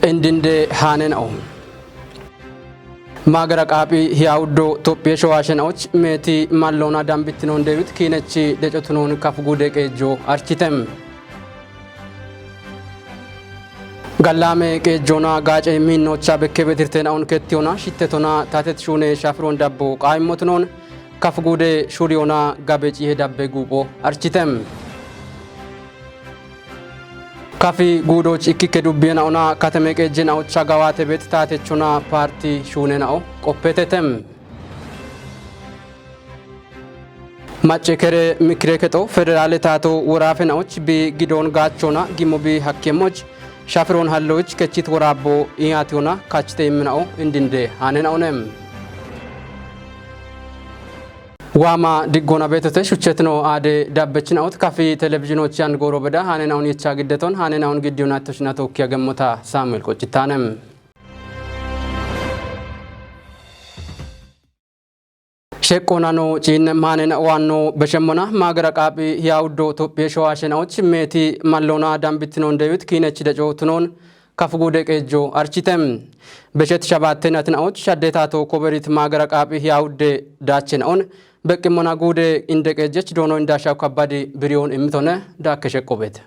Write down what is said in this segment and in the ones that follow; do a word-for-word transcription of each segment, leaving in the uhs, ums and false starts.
Indinde haanena'o. Maagara qaaphi hiya uddo Tophiye showaashena'och meeti malloona dambittinoon deewit kiinechi decotunoon kafuguude qeejjo architem. Gallaame qeejjoona gaace miinnocha bekke betirteena'on kettiyoona shittetona tatet shuune shafiroon dabbo qaayimmotunoon kafuguude shuriyoona gabe ciihe dabbe guupho architem. Kafi guudoch ikkikke dubbiyena'ona kateme qeejjena'ocha gawaate beet taatechona paarti shuunena'o qoppetetem. Macce kere mikire kexo federaale taato woraafena'och bi gidoon gaachona gimmo bi hakkemmoch shafiroon hallo'ich kechit woraabbo iyaatiyona kachite immina'o indinde haanena'onem. Waama diggoona beetote shuchetino aade dabbechina'ot kafi televizhinochi and gooro beda haanena'on yecha giddeton haanena'on giddiyona ittoshinatookkiya gemmota Saamu'el Qoccitaanem. Sheqqoonano ciinne maanena waanno beshemmona maagara qaaphi hiya uddo Tophiye showaashena'och meeti malloona dambittinoon deewit kiinechi deco tunoon kafuguude qeejjo architem. Beshet shabaattenatina'och shaddeetaato koberit maagara qaaphi hiya udde daachena'on beqqimmona guude inde qeejjech doono indaashaw kabbadi biriyoon immitone daakke sheqqobeet.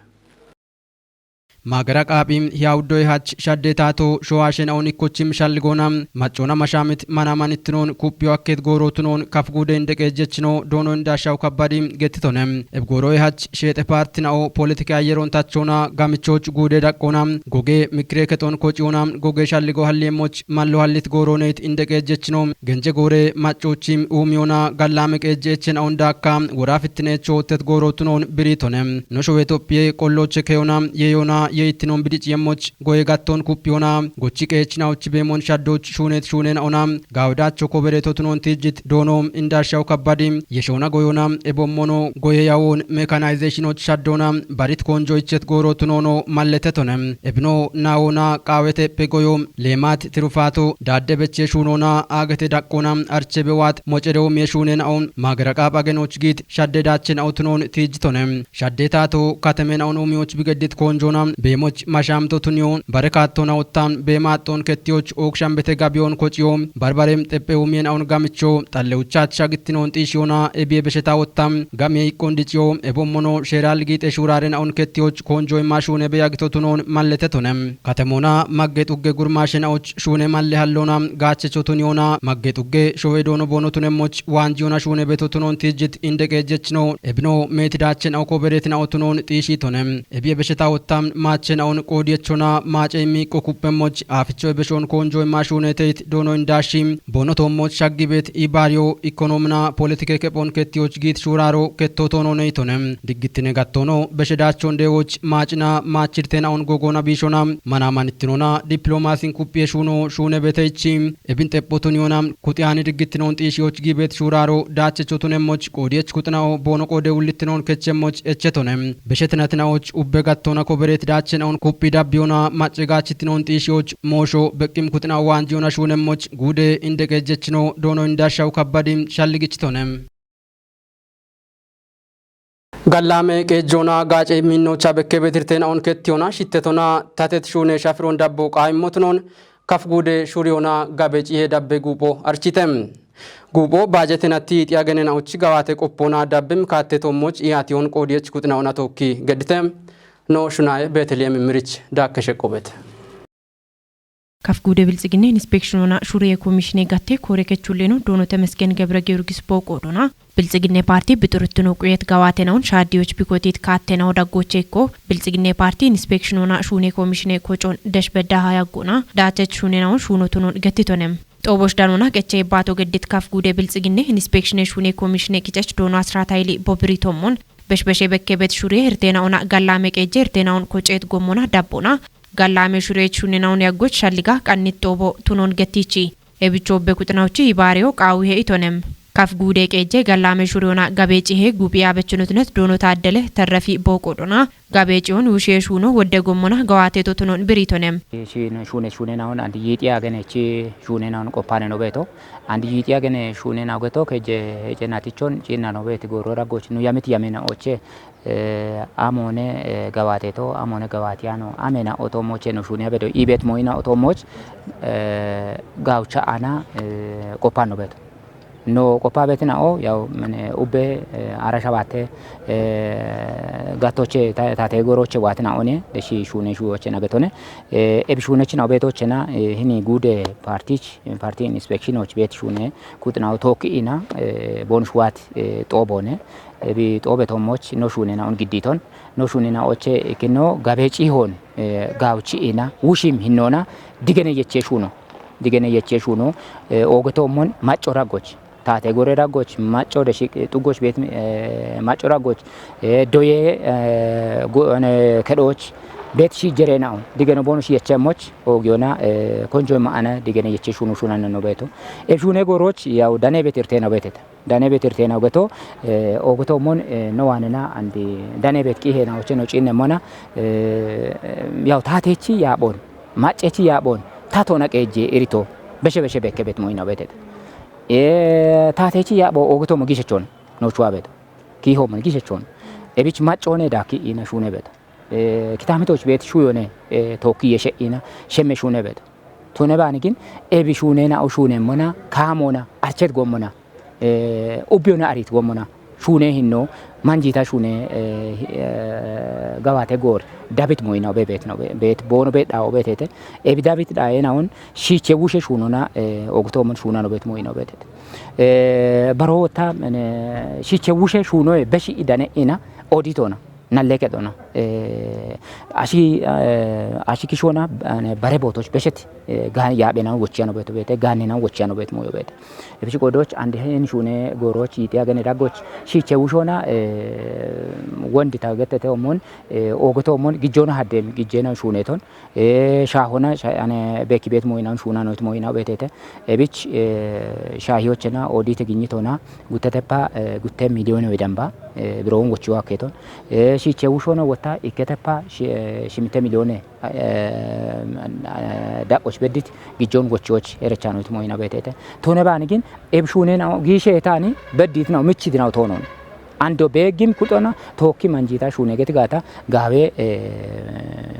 Maagara qaaphi hiya uddoy hach shaddeetaato showaashena'on ikkochim shalligoona maccoona mashaamit manamanittinoon kuphiyo akkeet goorootunoon kafuguude inde qeejjechino doono indaashaw kabbadi gettitone. Eb gooroy hach sheexe paartina'o politike ayyeroon tachoona gamichooch guude daqqoona goge mikire kexon kociyoona goge shalligo halliyemmoch mallo hallit goorooneyit inde qeejjechino genje goore maccoochim uumiyoona gallaame qeejje echena'on daakka woraafittineecho tet goorootunoon biriitone. No showe Tophiye qolloche keyoona yeyoona yeyittinoon bidiciyemmoch goye gattoon kuphiyoona gochi qeechina'och beemon shaddoch shuunet shuunena'ona gaawedaacho kobereetotunoon tiijjit doono indaashaw kabbadi yeshoona goyoona ebommono goye yawoon mekanayzeeshinoch shaddoona barit koonjo ichet goorootunoono malletetone. Ebino naawoona qaaweteppe goyo leemaat tirufaato daadde beche shuunoona aagete daqqoona arche bewaat moce doomiye shuunena'o maagara qaapha genoch giit shadde daachena'otunoon tiijjitone. Shaddeetaato katemena'on uumiyoch bigeddit koonjoona beemoch mashaamtotuniyo bare kaattoona wottan beemaaxxoon kettiyoch ookshan bete gabiyoon kociyo barbarem xeppe uumiyena'on gamicho xallewuchaach shagittinoon xiishiyoona ebiye besheta wottan gamiye iqqon diciyo ebommono sheeral giixe shuuraarena'on kettiyoch koonjoy mashuune beyagitotunoon malletetone. Katemoona magge xugge gurmaashena'och shuune malle halloona gaachechotuniyona magge xugge showe doono boonotunemmoch waanjiyona shuune betotunoon tiijjit inde qeejjechino ebino meetidaachena'o koberetina'otunoon xiishiitone. Ebiye besheta wottan maachena'on qoodiyechona maace immiiqqo kuppemmoch aaficho ebeshoon koonjo imma shuuneteyit doono indaashshi boonotoommoch shaggibeet ibaariyo ikonoomina politike kephon kettiyoch giit shuuraaro kettootoononeyitone. Diggittine gattoono beshedaachon deewoch maacina maachirtena'on gogoona biishona manaamanittinona diplomaasin kuphiye shuuno shuune beteichi ebin xephotuniyona kuxiyaani diggittinoon xiishiyoch giibeet shuuraaro daachechotunemmoch qoodiyech kuxina'o boono qoode wullittinoon kechemmoch echetone. Beshetinatina'och ubbe gattoona kobereet daachena'on kuphi dabbiyona macce gaachittinoon xiishiyoch moosho beqqim kuxina'o waanjiyona shuunemmoch guude inde qeejjechino doono indaashaw kabbadi shalligichitone. Gallaame qeejjoona gaace miinnocha bekke betirteena'on kettiyona shittetona tatet shuune shafiroon dabbo qaayimmotunoon kaf guude shuriyoona gabe ciihe dabbe guupho architem. Guupho baajetenatti ixiya genena'och gawaate qoppoona dabbe mikaattetommoch iyaatiyoon qoodiyech kuxina'ona tookki gedditem. No shunaye Beeteliyeem immirich daakke sheqqobet. Kaf guude Bilxiginne Inspekshinona Shuriye Komishine gatte koore kechulleeno doono Temesgen Gebire Giyorgis booqoodona. Bilxiginne paarti bixuruttino quyet gawaatena'on shaaddiyoch bikotit kaattena'o daggoche ikko Bilxiginne paarti Inspekshinona Shuune Komishine kocon desh beddaha yaggona daachech shuunena'on shuunotunon gettitonem. Xoobosh danona qeche ibbaato geddit kaf guude Bilxiginne Inspekshinne Shuune Komishine kicech doono Asiraat Hayili bobiri tommon beshbeshe bekke bet shuriye hirteena'ona gallaame qeejje hirteena'on koceet gommona dabbona. Gallaame shureech shunina'on yaggoch shalliga qannit xoobo tunon gettichi. Ebicho ubbe kuxina'ochi ibaareyo qaawihe itonem. Kaf guude qeejje gallaame shuriyona gabe cihe guuphi yaabechinotnet doono Taaddele Terrefi booqodona. Gabe ciyon wushiye shuuno wodde gommona gawaateto tunon biritonem. Shin shuune shuunena'on and yiixiya genechi shuunena'on qoppaane no beeto. And yiixiya gene shuunena'o geto kejje hecenatichon ciinna no beeti gooro raggoch nu yamit yamina oche. Amone gawateto amone gawatiyano amena otomoche no shunia bedo ibet moina otomoch gaucha ana kopano beto. No kopa betina o yaw mene ubbe ara shabate gatoche tate goroche watina one de shi shune shuoche na betone. Ebi shune china beto chena hini gude partich parti inspection och bet shune kutna o toki ina bonus wat tobone. Ebi tobe tomoch no shune na on gidditon no shune na oche ikino gabe chihon gauchi ina wushim hinona digene yeche shuno. Digene yeche shuno ogeto mon macho ragoch tate gore ragoch macho de shi tugoch bet macho ragoch doye kedoch bet shi jere na on digeno bonus yeche moch ogiona konjo ma ana digene yeche shuno shuna no beto. E shune goroch yaw dane betirte na beteta. Dane betirte na ogeto ogeto mon no wanena andi dane bet kihe na oche no chinne mona yaw tatechi yabon machechi yabon tato na qeje irito beshe beshe bekke bet moina beteta. Tatechi yabo ogeto mo gishechon no chwa beto. Kiho mo gishechon ebich machone daki ina shune beto. Kitamitoch bet shuyone toki yeshe ina shemme shune beto. Tone bani gin ebi shune na o shune mona kamona archet gomona. Ubbiona arit gomona shune hinno manjita shune gawate gor dabit moina obe bet no bet bono bet da obetete. Ebi dabit da ena on shiche wushe shunona ogutomon shuna no bet moina obetete. Barota shiche wushe shuno beshi idane ina oditona nalleke dona. Ashi ashi kishona bare botoch beshet gan yabe na wochiano beto bete gan na wochiano bet moyo bete. Ebichi godoch ande hen shune goroch iti agene dagoch shiche wushona wondi tagete te omon ogoto omon gijona haddem gijena shuneton. Shahona ane beki bet moina shuna not moina betete. Ebich shahiyochena odite ginyitona guttetepa gutte miliyone wedamba biroon wochiwa keton. Shiche wushona wota iketepa shimite miliyone daqoch beddit gijjon wochiwoch erechanoit moina betete. Tone bani gin ebshunen gishe etani beddit na michit na tonon. Ando begim kutona tokki manjita shune geti gata gawe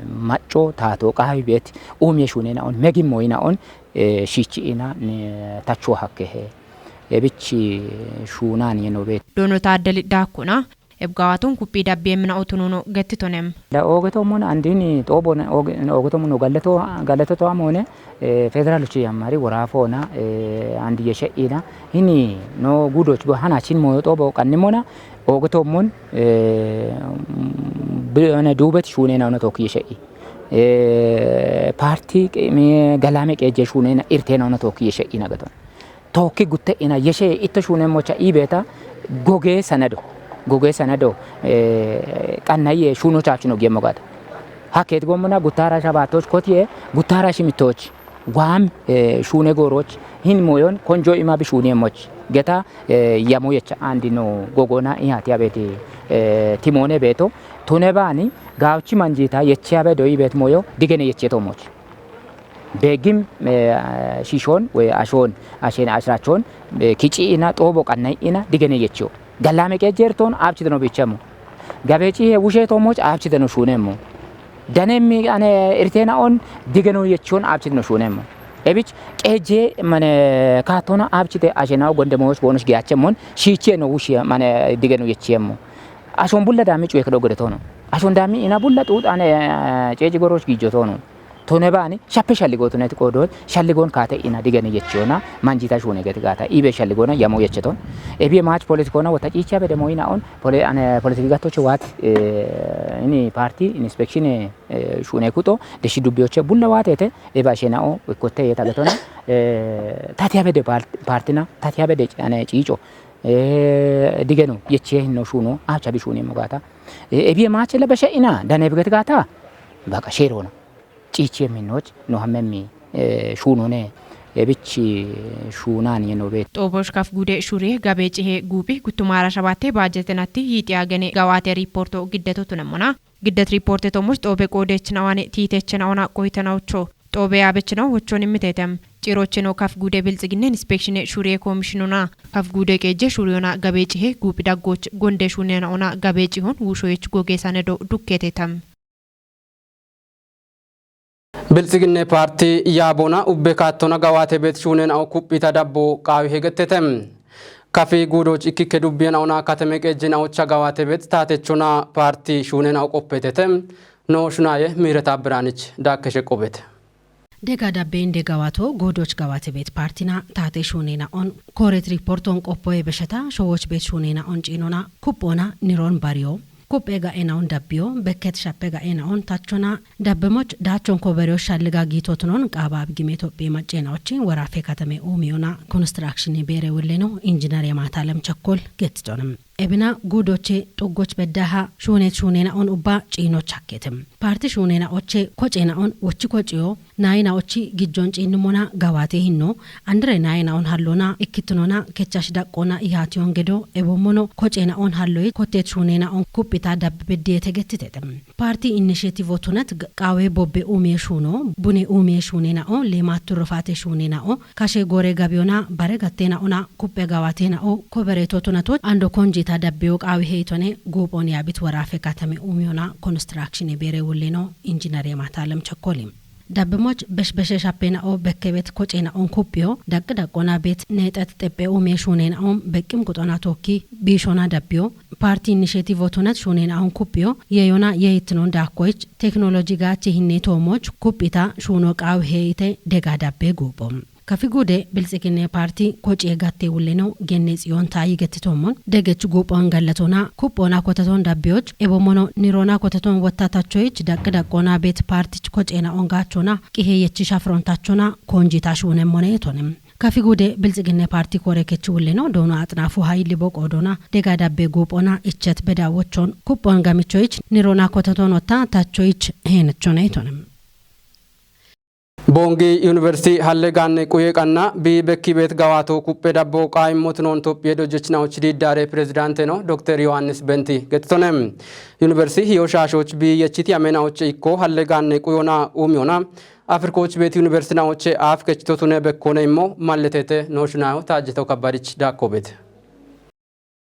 macho tato qawi bet umye shune na on megim moina on shichi ina ne tacho hakke he. Ebichi shunan yeno bet. Dono taddeli dakuna ebgawatun kuppi dabbi emina otununo gettitonem. Da ogeto mon andini tobo ogeto mon ogalleto galleto to amone federal uchi yammari worafona andi yeshe ina hini no gudoch bo hana chin moyo tobo kannimona ogeto mon bi ana dubet shune na no toki yeshe. Parti me galame ke je shune na irte na no toki yeshe ina gaton. Tokki gutte ina yeshe itto shune mocha ibeta goge sanado goge sanado qannaye shuno chachuno gemo gata. Haket gomona gutara shabatoch kotie gutara shimitoch wam shune goroch hin moyon konjo ima bi shune moch geta yamo yecha andi no gogona ihati abeti timone beto. Tune bani gauchi manjita yechi abe do ibet moyo digene yechi to moch. Begim shishon we ashon ashen ashrachon kici ina tobo qannai ina digene yecho. Galame ke jerton abchidno bichamo. Gabechi he wushe to moch abchidno shunemo. Danemi ane irtena on digeno yechon abchidno shunemo. Ebich qeje mane katona abchide ashena gonde moch bonus giachemon shiche no wushe mane digeno yechemo. Ashon bulla dami cuye kedo gede tono. Ashon dami ina bulla tut ane ceji goroch gijo tono. Tone bani shappe shalligo tone ti qodo shalligon kate ina digene yechona manjita shune geti gata ibe shalligona yamo yecheton. Ebi mach politikona wata cicha bede moina on pole ane politik gato che wat ini parti inspection shune kuto deshi dubioche bulla watete eba shena o kotte yeta getona. Tatiya bede partina tatiya bede ane cico digeno yeche no shuno acha bi shune mogata. Ebi mach la beshe ina dane bigeti gata baka sherona. Ciichie minnoch no hammemmi shuunone ebichi shuunaan yeno beet. Xoobosh kaf gude shure gabe cihe gubi guttumara shabatte baajetenatti yiixiya gene gawaate riipporto giddeto tunemmona. Giddet riipporte tomush xoobe qoodechinawane tiitechinaona qoyitanaocho xoobe abechino wochon immitetem. Cirochino kaf gude bilxiginen inspekshine shurie komishinona kaf gude qeje shuriona gabe cihe gupi daggoch gonde shunena ona gabe cihon wushoyech goge sanedo dukketetam. Bilxiginne paarti yaabona ubbe kaattona gawaate beet shuunena'o kuphita dabbo qaawi hegettete. Kafi guudoch ikkikke dubbiyena'ona kateme qeejjena'ocha gawaate beet taatechona paarti shuunena'o qoppetete. No shunaye Miireta Biraanich daakke sheqqubete. Dega dabbe inde gawato guudoch gawaate beet paartina taate shuunena'on kooret riporton qoppoye besheta showoch beet shuunena'on ciinona kuphona niron bariyo. Kuphe ga'enaon dabbiyo, bekket shappe ga'enaon tachona dabbemoch daachon kobereyo shalliga giitotunon qaaba abgime Itophiya maccenaochi worafe katame uumiyona konstrakshini beere wulleno injinere Maatalem Chekkol gettitonem. Ebina guudoche xuggoch beddaha shuunet shuunenaon ubba ciinoch hakketem. Paarti shuunenaoche kocenaon wochi kociyo, naayinaochi gijjon ciinnimona gawaate hinno, Andire naayinaon hallona ikkitinona kechash daqqona ihaatiyon gedo, ebommono kocenaon halloyi kottet shuunenaon kuphita dabbe beddiyete gettitete. Paarti inishetivo tunet g-, qaawe bobbe umiye shuuno, bune umiye shuunena'o, leemaat turrufaate shuunena'o, kashe gore gabiyona bare gattena'ona kuphe gawaatena'o, kobereto tunatoch ando konjita dabbeyo qaawe heytone guuphon yaabit worafe katame umiyona konstrakshine beere wulleno injinere Maatalem Chekkoli. Dabbemoch beshbeshe shappena'o bekkebet kocena'on kuphiyo, daqqi daqqona beet neexet xeppe umiye shuunena'on beqqim quxona tookki biishona dabbiyo, paarti inishetivo tunet shuunena'on kuphiyo, yeeyona yeeyittinon daakkoyich teknoloji gaache hinne toomoch kuphita shuuno qaawi heeyite dega dabbe guupho. Kafi guude bilxiginne paarti kociye gatte wulleno genne xiyon taayi gettitommon degech guuphon gallatona kuphona koteton dabbiyoch ebommono nirona koteton wottatachoyich daqqi daqqona beet paartich kocena'on gaachona qihe yechi shafrontachona konjita shuunemmone etone. Kafi guude bilxiginne paarti koore kech wulleno doono axinaafu hayilli boqo doona dega dabbe guuphona ichet beda wochon kuphon gamichoyich nirona koteton wotta tachoyich heenechone etone. Boongi Yuniversiti halle gaanne quye qanna bi bekki beet gawaato kuphphe dabbo qaayimmot noon Tophiye dojjechinaoch diiddaare pirezidaante no Dokter Yohaannis Benti gettitone. Yuniversiti hiyo shaashoch bi yechiti amenaoche ikko halle gaanne quyona uumiyona Afrikooch beet yuniversitinaoche aaf kechito tune bekkoone immo malletete nooshunayo taajjito kabbadich daakko beet.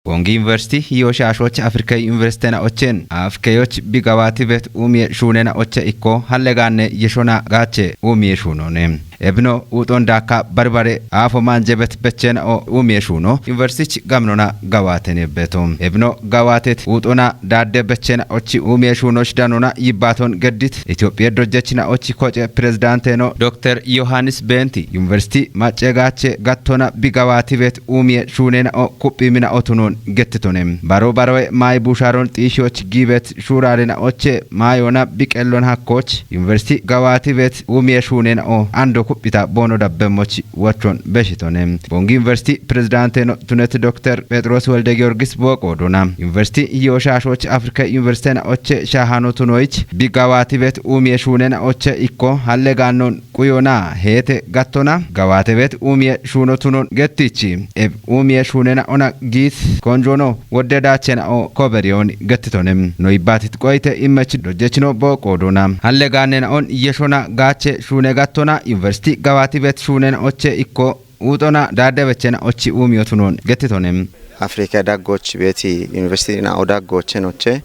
Wongi Yuniversiti hiyo shaashoch Afrika Yuniversitinaochen aaf keyoch bi gawaati bet uumiye shuunena oche ikko halle gaanne yeshona gaache uumiye shuunone. Ebino uuxon daakka barbare aafo maanje bet bechena o uumiye shuuno Yuniversitich gamnona gawaatene beto. Ebino gawaatet uuxona daadde bechena ochi uumiye shuunoch danona yibbaaton geddit Itophiye dojjechina ochi koce pirezidaante no Dokter Yohaannis Beenti Yuniversiti macce gaache gattona bi gawaati bet uumiye shuunena o kuphi mina otunon gettitone. Baro barowe maayi buusharon xiishiyoch giibet shuurarena oche maayona bi qellon hakkoch Yuniversiti gawaati bet uumiye shuunena o ando kuphita boono dabbemoch wochon beshitone. Bongi Yuniversiti pirezidaante no tunet Dokter Phexros Wolde Giyorgis booqo dona. Yuniversiti hiyo shaashoch Afrika Yuniversitena oche shaahano tunoyich bi gawaati bet uumiye shuunena oche ikko halle gaannon quyona heete gattona gawaate bet uumiye shuuno tunon gettichi. Eb uumiye shuunena ona giit konjono wodde daachena o koberiyon gettitone. No yibbaatit qoyite immech dojjechino booqo dona. Halle gaannena on yeshona gaache shuune gattona Yuniversiti gawaati bet shuunena oche ikko uuxona daadde bechena ochi uumiyo tunon gettitone. Afrika daggoch beeti Yuniversiti na o daggoche noche,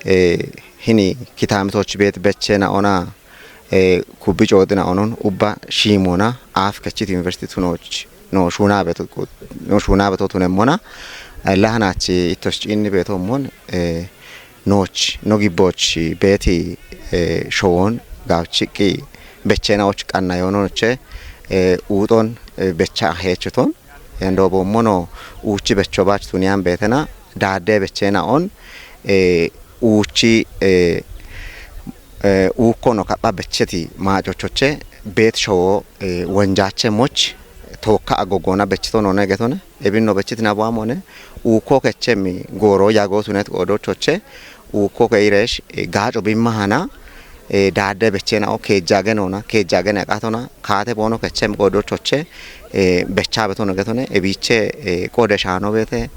eh, hini kitaamitoch beet bechena ona, eh, kubbi coodina onon ubba shiimona aaf kechit Yuniversiti tunoch no shuunabeto, no shuunabeto tunemmona, eh, lahanach ittos ciinni beetommon, eh, nooch, no gibboch beeti, eh, showon gaawchiqqi bechena och qanna yoonoche, eh, uuxon, eh, becha heechuton, endo bommono uuchi becho baach tuniyan beetena, daadde bechena on, eh, uuchi, eh, eh, uukko no kapha becheti maacochoche beet showo, eh, wonjaache moch tookka agogoona bechito noone getone. Ebinno bechit nabaamone uukko kechem gooro yago tunet qoodochoche uukko ke iresh, eh, gaaco bimmahana, eh, daadde bechena o keejjage noona, keejjage neqatona, kaate boono kechem qoodochoche, eh, becha betono getone, ebiche, eh, qoode shaano beete,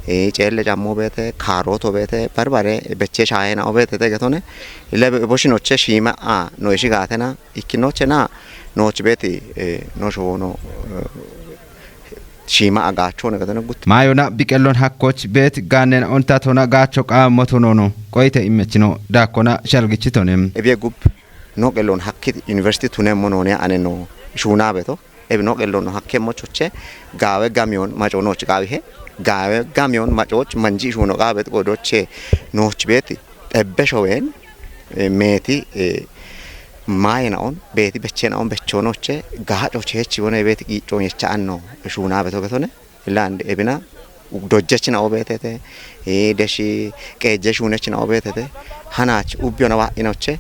eh, ceelle cammo beete, kaarooto beete, barbare, beche shaayena o beete te getone. Ile boshinoche shiima a no ishi gaatena, ikkinoche na nooch beeti, eh, no showono, eh, shiima a gaachoone getone gutti. Maayona biqellon hakkoch beet gaannena ontatona gaacho qaammoto noono. Qoyte immechino daakkona shalgichitone. Ebiye gub no qellon hakkit university tunemmo noone ane no shuuna beto. Ebi no qellon no hakke mochoche gaawe gamiyon maco nooch qaawihe. Gaawe gamiyon macoch manji shuuno qaabet qodoche nooch beeti. Xebbe showen, eh, meeti, eh, maayena on, beeti bechena on bechonoche, gaacho cheechi wone beeti qiichon yecha anno shuuna beto getone. Illa ande ebina dojjechina o beetete, eh, deshi qeejje shuunechina o beetete. Hanach ubbiyona wa'inoche,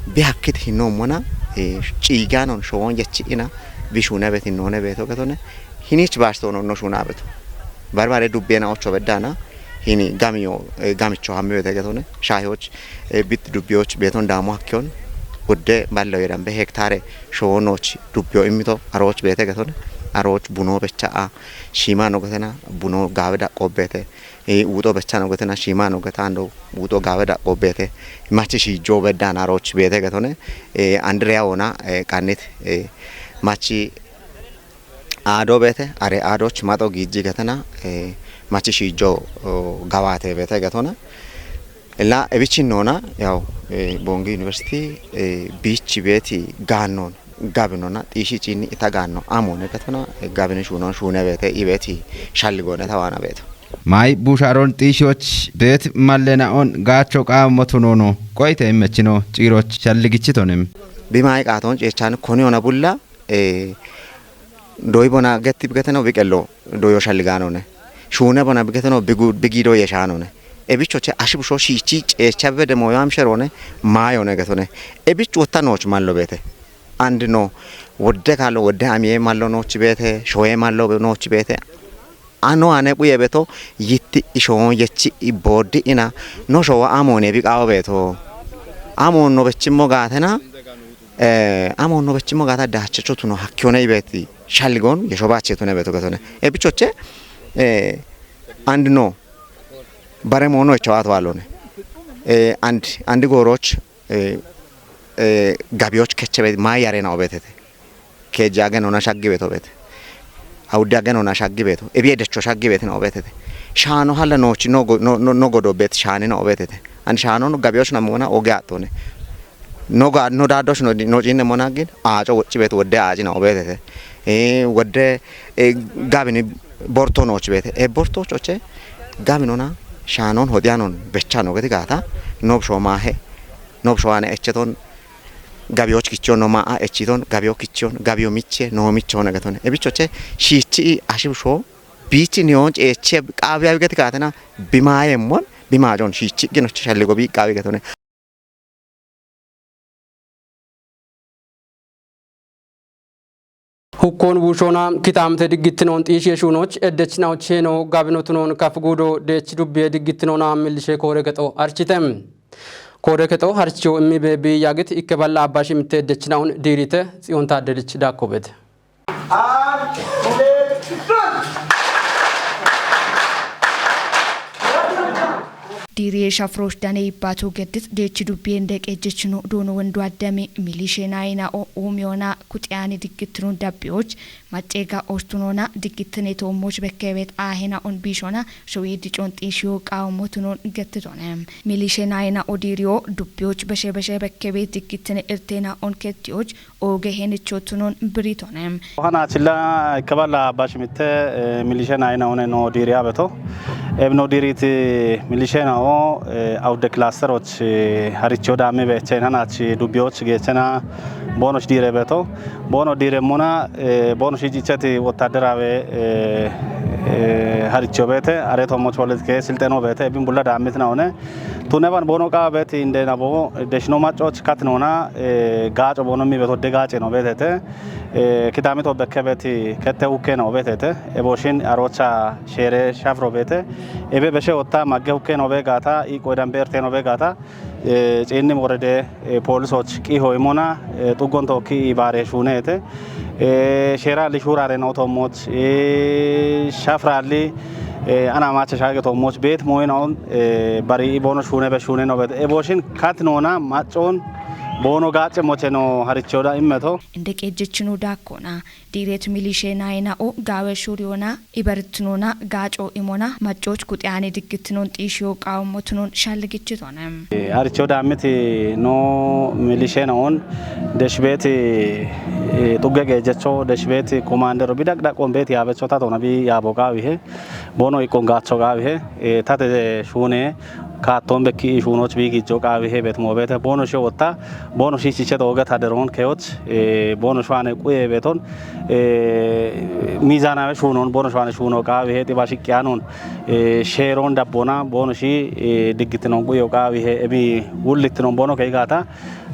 bi hakkit hinno mona, eh, ciiganon showon yechi ina, bi shuuna beeti noone beeto getone. Hinich baasto no, no shuuna beto. Barbare dubbena ocho beddana, hini gamiyo, eh, gamicho hammi beete getone. Shaayoch, eh, bit dubbiyoch beeton daamo hakkiyon. Gudde ballo yedan be hektare showonoch dubbiyo immito, aroch beete getone. Aroch buno becha a, shiima no getena, buno gaawe daqqo beete. Eh, wuxo becha no getena, shiima no geta ando wuxo gaawe daqqo beete. Machi shiijo beddana aroch beete getone. Eh, andreya wona, eh, qannit, eh, machi aado beete, are aadoch maxo giiji getena, eh, machi shiijo, o, gawaate beete getona. Illa ebichin noona, yaw, eh, Bongi University, eh, biichi beeti gaannon gabinona, xiishi ciinni ita gaanno amoone getona, eh, gabini shuunon shuune beete, i beeti shalligoone tawaana beeto. Maay bushaaron xiishiyoch beet mallena on gaacho qaammoto noono. Qoyte immechino ciiroch shalligichitonem. Bi maay qaaton ceechan koni ona bulla, eh, doyi bona getti bigeteno biqello doyo shalligaanone. Shuune bona bigeteno bigu-, bigido yeshaanone. Ebichoche ashibusho shiichi ceecha bede moyo amsherone maayone getone. Ebich wotta nooch mallo beete. And no wodde kaallo wodde amiye mallo nooch beete, shoye mallo be-, nooch beete. Ano ane quye beto yitti ishoon yechi i booddi ina no showa amoone biqaawo beeto. Amoon no bechimmo gaatena, eh, amoon no bechimmo gaata daachecho tuno hakkiyone ibeeti shalligoon yesho baache tune beeto getone. Ebichoche, eh, and no bare moono echo ato alone. Eh, and, and gooroch, eh, eh, gabiyoch keche beet maay yarena o beetete. Keeji agenona shaggi beeto beete. Awuddi agenona shaggi beeto. Ebiye decho shaggi beetina o beetete. Shaano halla noochi no go-, no, no, no godo beet shaanina o beetete. And shaano no gabiyoch na moona oge axxone. No ga-, no daadoch no, no ciinne moona gin, aaco wocci beet wodde aacina o beetete. Eh, wodde, eh, gabini borto nooch beete. Eh, borto choche gabinona shaanon hodiyanon becha no geti gaata. Nobsho maahe. Nobsho ane echeton gabiyoch kichon no maa echiton, gabiyo kichon, gabiyo miche, no micho ne getone. Ebichoche shiichi ashibusho biichi niyon ceeche qaabiya geti gaatena bimaayemmon, bimaajon shiichi ginoche shalligo bi qaabi getone. Hukkoon buushoona kitaamte diggittinoon xiishie shuunoch eddechinaoch heeno gabinotunoon kaf guudo deech dubbiye diggitinoona millishe koore kexo archite. Koore kexo harchiyo immi beebbi yaagit ikke balla abba shimitte eddechinaun diirite Tsiyoon Taaddelich daakkobete. Diiriye shafroosh dane yibbaatoo geddit deechi dubbiye ndeqeejjechino doono wondu addami milishe naayina o uumiyoona kuxiyaani diggittinu dabbiyooch macceega oshtunoona diggittine toommooch bekkeebeet aahena on biishoona showii dicoon xiishiyoo qaawammotunoon gettitoone. Milishe naayina o diiriyoo dubbiyooch beshe beshe bekkeebeet diggittine irteena on kettiyooch ooge henichotunon biritone. Hana chilla ikkaballa bashimitte, eh, milishe naayina one no diiriya beto. Eb no diiriti milishe na o, eh, awude klasteroch, eh, haricho daami bechen hanach dubbiyoch geechena boonoch diire beto. Boono diire muna, eh, boono shijicheti wotaderaawe, eh, eh, haricho beete, are toomoch politike silxeno beete, ebin bulla daamitna one. Tuneban boono qaabet indena bo deshino maccoch katnona, eh, gaaco boono mi beto de gaace no beetete. Eh, kidamito bekkebet kette hukke no beetete. Eboshin arocha shere shafro beete. Ebe beshe wotta magge hukke no be gaata, i qoydan berte no be gaata. Eh, ciinnim worede, eh, poolisoch qiho imona, eh, xuggon tookki i baare shuuneete. Eh, sheeralli shuurare no toomoch, eh, shafralli Ee, ana maacha shaage toommoch beet mooyinaon, ee, bari boono shuune be shuune no beet. Ee, booshin kat noona maccoon boono gaacce moche no harichoda immeto. Inde qeejjechino daakkona. Diireet milishe nayina'o gaawe shuriyoona, ibaritinoona, gaaco imoona, maccoch kuxiyane diggitinoon xiishiyo qaawammotunoon shalligichitoone. Ee, haricho daammiti no milishe naon deshbeeti, ee, xugge qeejjecho deshbeeti komaandero bidaq daqoon beet yaabecho tatona bi yaabo qaawihe. Boono iqqon gaacho qaawihe, ee, tate shuune kaattoon bekki shuunoch bi gijjo qaawihe beet moobeete. Boono shi wotta, boono shi chiche dooge taderoon keyoch, ee, boono shuane quye beeton, ee, miizaanawe shuunoon, boono shuane shuuno qaawihe, xiba shiqqiyanoon, ee, sheeroon dabbona, boono shi, ee, diggitinoon quyo qaawihe, emi wullittinoon boono keyi gaata,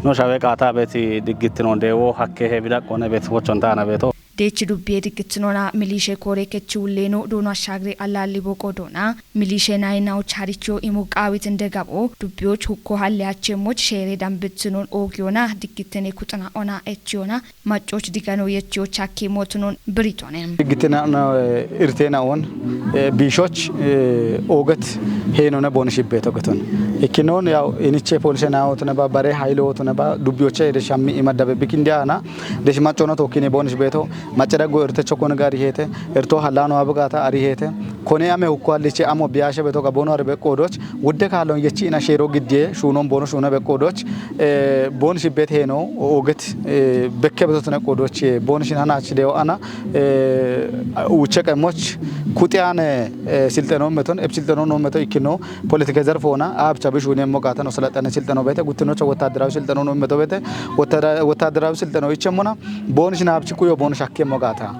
no shawe qaata beet diggitinoon deewo hakke he bidaqqone beet wochon taana beeto. Deechi dubbiye diggitinoona milishe koore kechi wulleeno Doono Ashaagire Allaallibo qoodoona. Milishe nayinaoch haricho imu qaawit inde gabo, dubbiyoch hukko halle achemmoch sheere dambitinoon oogiyoona, diggittine kuxina ona echiyoona, maccoch digano yechiyoch hakke mootunoon biritone. Diggittine, ee, irteena oon, ee, biishoch, ee, ooget heenone booni shibbeeto geton. Ikkinoon yaw iniche poolise naootune ba, bare hayile ootune ba, dubbiyoche ede shammi imaddabe bikindi aana, desh maccoona tookkine booni shibbeeto, macce daggo irtecho kone gaari heete, irto hallano abgaata ari heete, kone ame hukko halliche amo biyaashe beto ga boono arbe qoodoch, wudde kaalon yechi ina sheero giddiye, shuunon boono shuuna be qoodoch, ee, booni shibbeet heeno, ooget, ee, bekke beto tune qoodoch, ee, booni shin hanaach deyo ana, ee, uche qemmoch, kuxiyane, ee, silxeno meton, eb silxeno no meto ikkino, politike zerfoona, abcha bishuune mo gaata no salaxane silxeno beete, guttinocho wotaadarawi silxeno no meto beete, wotaada-, wotaadarawi silxeno ichemmona, booni shin abchi quyo boono shakke mo gaata.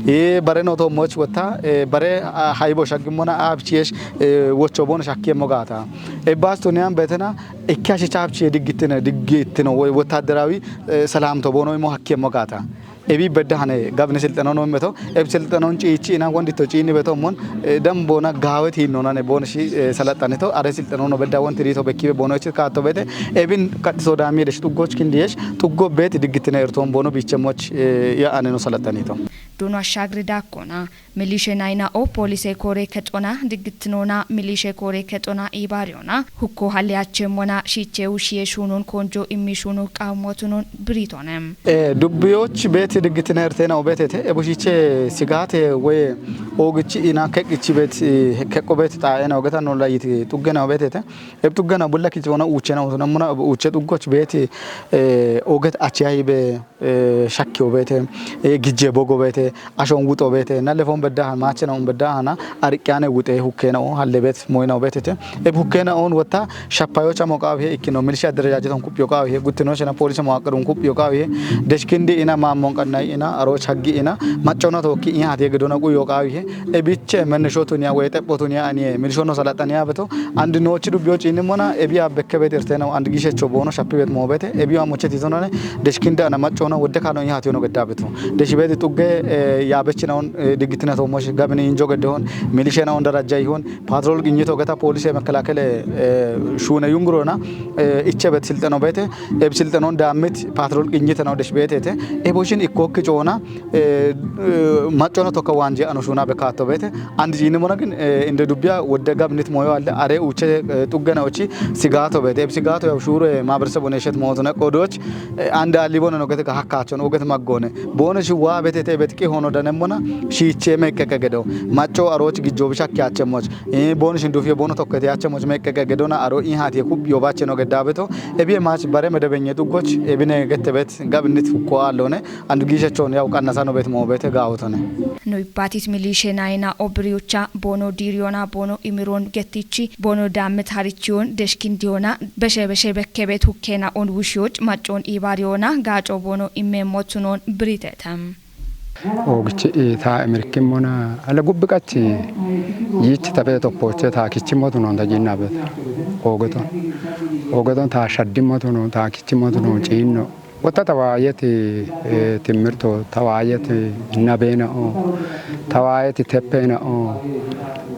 Ee, bare no toommoch wotta, ee, bare, a, haybo shaggimmona abchi yesh, ee, wocho boono shakke mo gaata. Ee, baas tuniyan beetena, ikke ashicha abchi diggittine, diggittino, wo-, wotaadarawi, ee, salaamto boono imo hakke mo gaata. Ebi bedda hane gabne silxeno no meto, eb silxenon ciichi ina wondito ciini beto mon, ee, dambona gaawet hinnoonane booni shi, ee, salaxanito, are silxeno no bedda wonti riito bekkibe boono echi kaatto beete, ebin kaxxiso daami desh xuggoch kindiyesh, xuggo beet diggittine irtoon boono biichemmoch, ee, ya ane no salaxanito. Doono Ashaagire daakkona. Milishe nayina'o poolise koore kexona, diggittinoona, milishe koore kexona ibaariyoona, hukko halle achemmoona, shiche ushiye shuunon konjo immi shuuno qaammotunoon biritone. Ee, dubbiyoch beet diggittine irteena obeetete, ebo shiche sigaate woy oogichi ina keqqichi beet, ee, keqqo beet xaa'ena ogetan no layiti xuggena obeetete. Eb xuggena bulla kichona uuchena utunamuna uuche xuggoch beet, ee, ooget achi ayibe, ee, shakki obeete, ee, gijje bogo beete, ashon wuxo beete, na lefon beddahan, maachena un beddahana, ariqqiyane wuxe hukkena o, halle beet moyina obeetete. Eb hukkena on wotta, shappayocha mo qaawihe ikkino, milisha adderajajeton kuphiyo qaawihe, guttinochena poolise mawaqirun kuphiyo qaawihe, deshkindi ina maammon qannay ina, aroch haggi ina, maccona tookki in hatiye gedona quyo qaawihe, ebiche mennesho tuniya woy xepho tuniya aniye, milishono salaxaniya beto, and noochi dubbiyo ciinnimona, ebiya bekke beet irteena, and giishecho boono shappi beet moobete, ebiyo amoche titonane, deshkinde ana maccona wodde kaano in hatiyono gedda beto. Deshi beet xugge, ee, yaabechinaon, ee, diggittine toommosh gabini injo geddehon, milishenaon darajja ihon, patrol qinyito geta poolise mekelaakele, ee, shuune yungurona, ee, iche beet silxeno beete, eb silxenon daammit patrol qinyitena desh beetete, eboshin ikkokki coona, ee, ee, maccona tokka waanje ano shuuna be kaatto beete, and ciinnimona gin, ee, inde dubbiya wodde gabnit moyo alle, are uuche, ee, xuggena ochi sigaato beete, eb sigaato yaw shuure maaberesebu neeshet mootune qoodoch, ee, and aallibono no gete ga hakkaachon, oget maggoone, boone shi waa beetete, eb xiqi hono danemmona, shiiche meqqeqe gedo, macco aroch gijjo bishakki achemmoch, ee, boone shin dufiye boono tokkete achemmoch meqqeqe gedona aro in hatiye kuphiyo bache no gedda beto, ebiye maach bare medebenye xuggoch, ebine gette beet gabnit hukko aallone, and giishechon yaw qannasano beet moobete gaawotone. No ibbatit milishe nayina'o biriyocha boono diiriyoona boono imiroon gettichi boono daammit harichiyoon deshkindiyoona beshe beshe bekke beet hukkena on wushiyoch maccoon ibaariyoona gaaco boono immeemmotunoon biritetem. Oogichi taa imirkimmona ale gubbi qachi yiichi tabe toppooche taa kichimmotunoon tajiinna beet oogeton. Oogeton taa shaddimmotunoon taa kichimmotunoon ciinno. Wotta tawaayeti, ee, timmirto, tawaayeti nabeenao, tawaayeti teppeenao,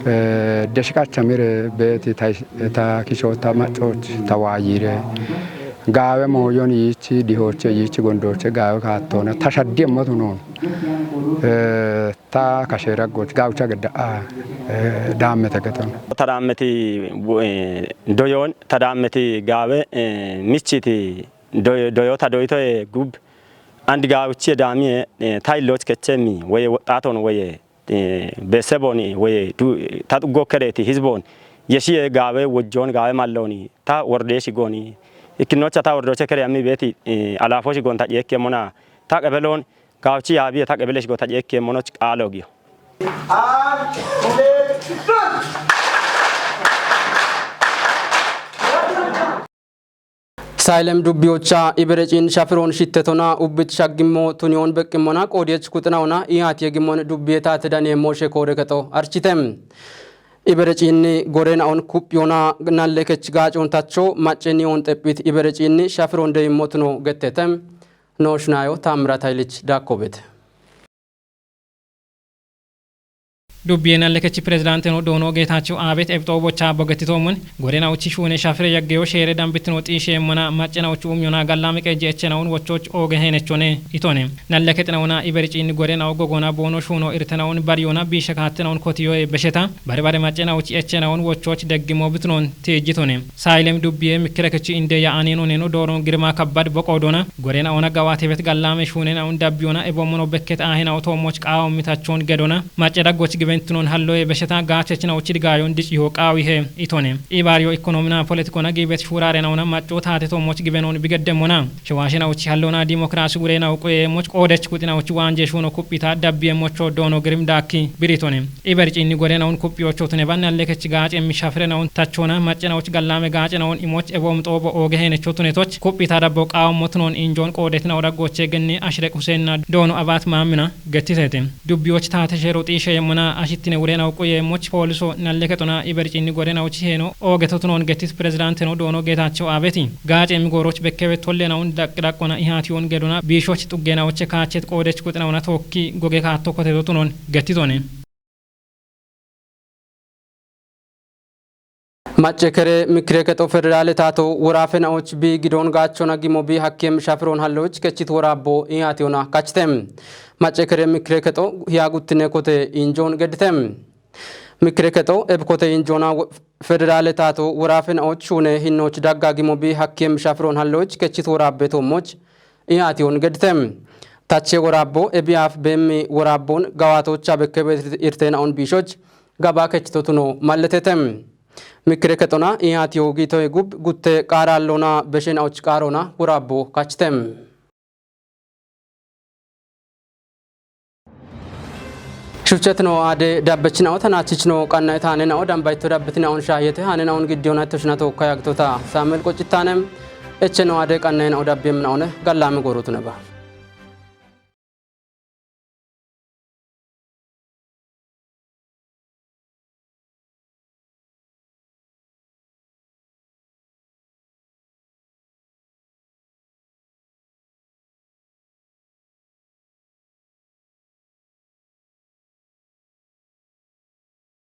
ee, deshiqacha mire beeti ta, ta kishoota maccoch tawaayire. Gaawe mooyon yiichi, dihooche yiichi, gondooche gaawe kaattoona, ta shaddi emmotu noon. Ee, ta kashe raggoch gaawucha gedda, aa, eh, daammete gatono. Tadaammeti, eh, doyoon, tadaammeti gaawe, eh, michiti doy-, doyota doyitoe gub. Andi gaawichi daamie, eh, ta illoch kechemi, woye woxxaatoon woye, eh, beesseboon woye du-, ta xuggo kereeti hizboon, yeshiye gaawe wojjoon gaawe mallooni, ta wordeeshi gooni, ikkinnocha ta wordooche kere ammi beeti, eh, alaafooshi goon ta ceekkeemmona, ta qebeloon, gaawichi yaabiye ta qebeleshi goon ta ceekkeemmonoch qaalo giyo. Saylem dubbiyocha ibereciin shafiroon shittetona ubbit shaggimmo tuniyoon beqqimmona qoodiyech kuxinaona iyaatiye gimmon dubbiye taate daniye mooshe koore kexo architem. Ibereciinni gorenaon kuphiyona nalle kech gaacoon tacho macceniyoon xephit ibereciinni shafiroon deyimmo tuno gettetem. Nooshinayo Taammirat Haylich Daakkobet. Dubbiye nalle kechi pirezidaanteno doono Geetaacho Aabet ebxoo bocha bogetitoommon, gorenaochi shuune shafire yaggeyo sheere dambitino xiisheemmona maccenaochu umyona gallaame qeejje echenaun wochoch ooge heenechone itone. Nalle kexinauna ibericiinni gorenao gogona boono shuuno irtenaun bariyona biishe kaattenaun kotiyoe besheta, bare bare maccenaochi echenaun wochoch deggimo bitunon tiijjitone. Saayilem dubbiye mikkire kechi inde ya aneno neno dooron girma kabbad boqo doona, gorena ona gawaate bet gallame shuunena un dabbiona ebommono bekket aahena otoomoch qaawo mitachoon gedona, macce daggoch gibentinon halloye besheta gaachechina uchid gaayon dic yoo qaawi he itone. Ibaariyo ikonomina politikona giibet shuurarena una macco taate toomoch gibenon bigeddemmona. Shiwaashena uchi hallona dimokiraasi gurena uquyeemoch qoodech kuxina uchi waanje shuuno kuphita dabbiye mocho doono girim daakki biritone. Ibericiinni gorenaun kuphiyoochootune bannalle kech gaace mishafirena un tachona maccenaoch gallame gaacenaun imoch eboom xoobo ooge heenechotunetoch kuphita dabbo qaawammotunon injoon qoodetinao daggoche genne ashire quseenna doono abaat maammina gettitete. Dubbiyoch taate sheero xiishe yemmona ashittine wurena uquyeemoch pooliso nalle kexona ibericiinni gorenaochi heeno oogetotunon gettit pirezidaanteno doono Geetaacho Aabeti. Gaace migooroch bekkewe tollenaun daqqidaqqona ihaatiyoon gedona biishoch xuggenaoche kaachet qoodech kuxinauna tookki goge kaatto kotetotunon gettitone. Macce kere mikkire kexo federaale taato woraafenaoch bi gidoon gaachona gimo bi hakkeem shafiroon halloch kechit woraabbo ihaatiyona kachitem. Macce kere mikkire kexo hiya guttine kote injoon gedditem. Mikkire kexo eb kote injoona wo-, federaale taato woraafenaoch shuune hinnoch dagga gimo bi hakkeem shafiroon halloch kechit woraabbe toommoch ihaatiyoon gedditem. Tache woraabbo ebiyaaf beemmi woraabboon gawaatocha bekkebe irtenaun biishoch gaba kechitotuno malletetem. Mikkire kexona ihaatiyo giitoy gub gutte qaarallona beshenaoch qaarona woraabbo kachitem. Shuchchetino aade dabbechinaote naachichino qanna itaanenao dambayto dabbitinaon shaahiyete haanenaon giddiyona ittoshinato kayagtota Saamuel Qoccitaanem echeno aade qannayenao dabbiyeminaone gallaame goorotuneba.